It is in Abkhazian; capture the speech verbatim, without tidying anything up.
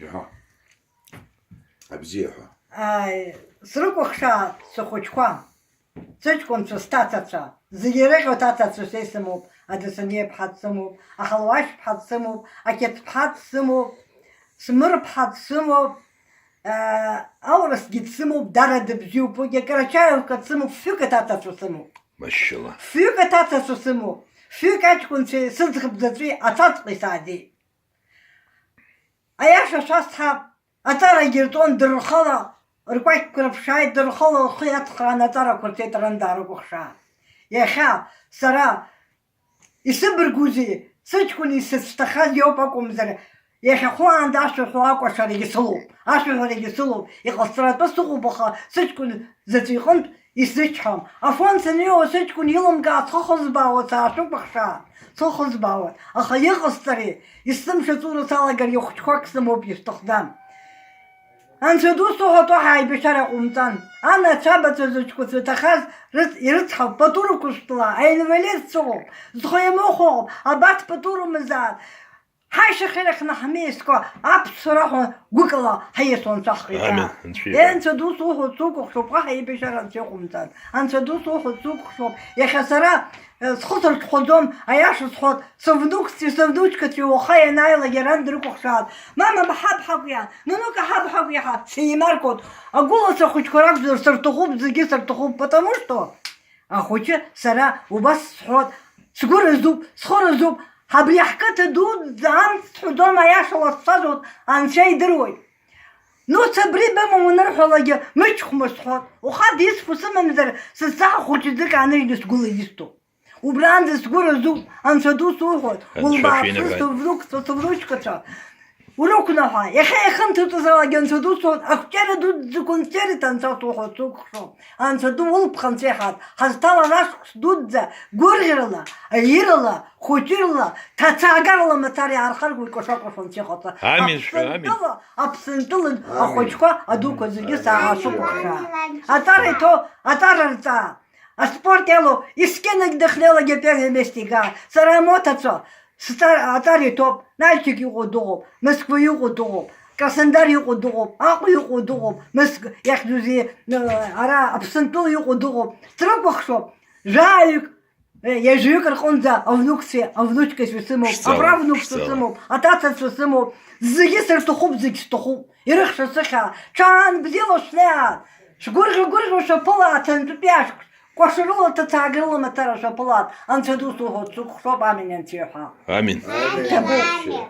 Иҳәа. Абзиа ҳәа. Ааи, срыкәыхшаа сыхәыҷқәа, сыҷкәынцәа, сҭацацәа, зегьы ирыхьуа ҭацацәа са исымоуп, Адасаниа ԥҳа дсымоуп, Ахалуашь ԥҳа дсымоуп, Ақьаҭ ԥҳа дсымоуп, Смыр ԥҳа дсымоуп, аа, аурысгьы дсымоуп, дара дыбзиоуп, уигьы Карачаевка дсымоуп, фҩык аҭацацәа сымоуп. Машьшьыла. Фҩык аҭацацәа сымоуп, фҩык аҷкәынцәеи сыӡӷаб заҵәи аҭаҵҟи сааӡеит. Аиаша шәасҳәап, аҵарагьы ртәон дырхала, ркәакьқәа рыԥшааит, дырхала лхы иацхраан аҵарақәа рҭеит, ран даарыкәыхшаа. Иахьа сара исыбаргәузеи, сыҷкәын исыцәҭахаз иоуп акәымзар, иахьахәы аанда ашәаҳәо акәашарагьы сылоуп, ашәаҳәарагьы сылоуп, иҟасҵаратәы сыҟоуп, аха сыҷкәын заҵә иҟынтә исзычҳауам. Афон саныҩуа сыҷкәын илымкаа схы хызбаауа саашәыкәыхшаа, схы хызбаауан. Аха иҟасҵари, исзымшаҵәура салагар ихәыҷқәак сымоуп, исҭахӡам. Анцәа ду суҳәоит, уаҳа аибашьара ҟоумҵан. Анацәа абацәа зыҷкәынцәа иҭахаз рыц-, ирыцҳауп, пату рықәышәтәла, аинвалид сыҟоуп, зхы иамыхәо ыҟоуп, абарҭ пату рымазаат. Ҳаишьа хьырахьны ҳмеискәа аԥсуара ҳәа гәыкала ҳаиасуан, анцәа ҳҟаиҵа. Амин, анцәа иҳәа. Анцәа ду суҳәоит, сукәыхшоуп, уаҳа аибашьара анцәа иҟоумҵан. Анцәа ду суҳәоит, сукәыхшоуп. Иахьа сара, э, схы сырҽхәаӡом, аиаша сҳәоит, сывнукцәеи сывнучкацәеи уаха ианааилак иара дрыкәыхшаат. Мама, ҳаб ҳакәиа, нанука ҳаб ҳакәиаҳа, сеимаркуеит. Агәылацәа хәыҷқәа ракәзар, сырҭахуп, зегьы сырҭахуп, потому что Ахәыҷы сара убас сҳәоит, сгәы разуп, схы разуп, абри ҳқыҭа дуӡӡа амц сҳәаӡом, аиаша уасцәажәоит, анцәа идыруеит. Нуца абри бымам унырҳәалакгьы мыҷхәма сҳәоит, ухадисфу сымамзар, сызҵаа хәыҷы ӡык ааныжьны сгәыла исҭо. Убранӡа сгәы разуп, анцәа ду суҳәоит, Анцәа улбааԥсы, шәинаган. Сывнукцәа, сывнучкацәа. Урықәнаҳәа, иахьа иахьынҭыҵыз алагьы анцәа ду суҳәоит, ақәҿиара дуӡӡа кәынҵәериҭ анцәа суҳәоит, сукәыхшоуп. Анцәа ду улԥха анцәа иҳәаат, ҳазҭалан ашықәс дуӡӡа гәырӷьарала, аирала, хәыҷырала, ҭацаагарала мацара иаархаргоит кәаша-кәаша анцәа иҟаҵа. Амин шәҳәа, амин. Аԥсынтәыла, Аԥсынтәыла Амин. Ахәыҷқәа адуқәа зегьы Амин. Саашәыкәыхшаа. Аҵара иҭоу, аҵара рҵаа. Аспорт иалоу, Ескенагь дахьнеилак первое место игааит. Сара амоҭацәа, сҵар-, аҵар иҭоуп, Нальчик иҟоу дыҟоуп, Москва иҟоу дыҟоуп, Краснодар иҟоу дыҟоуп, Аҟәа иҟоу дыҟоуп, Моск-, иахьӡузеи, ы, ара Аԥсынтәыла иҟоу дыҟоуп. Срыкәыхшоуп, жәаҩык, ы, ҩажәаҩык рҟынӡа авнукцәеи авнучкацәеи сымоуп, Шәцала, аправнукцәа шәцала. Сымоуп, аҭацацәа сымоуп, зегьы сырҭахуп, зегь сҭахуп, ирыхьша сыхьаа, ҽаан бзиала шәнеиаат, шәгәырӷьа-гәырӷьо шәаԥылааит, ҳәынтәтәи ашәқәа. Кәашарыла, ҭацаагрыла мацара шәаԥылааит, анцәа ду суҳәоит, сукәыхшоуп, амин, анцәа иҳәа. Амин. Амин. Ҭабуп.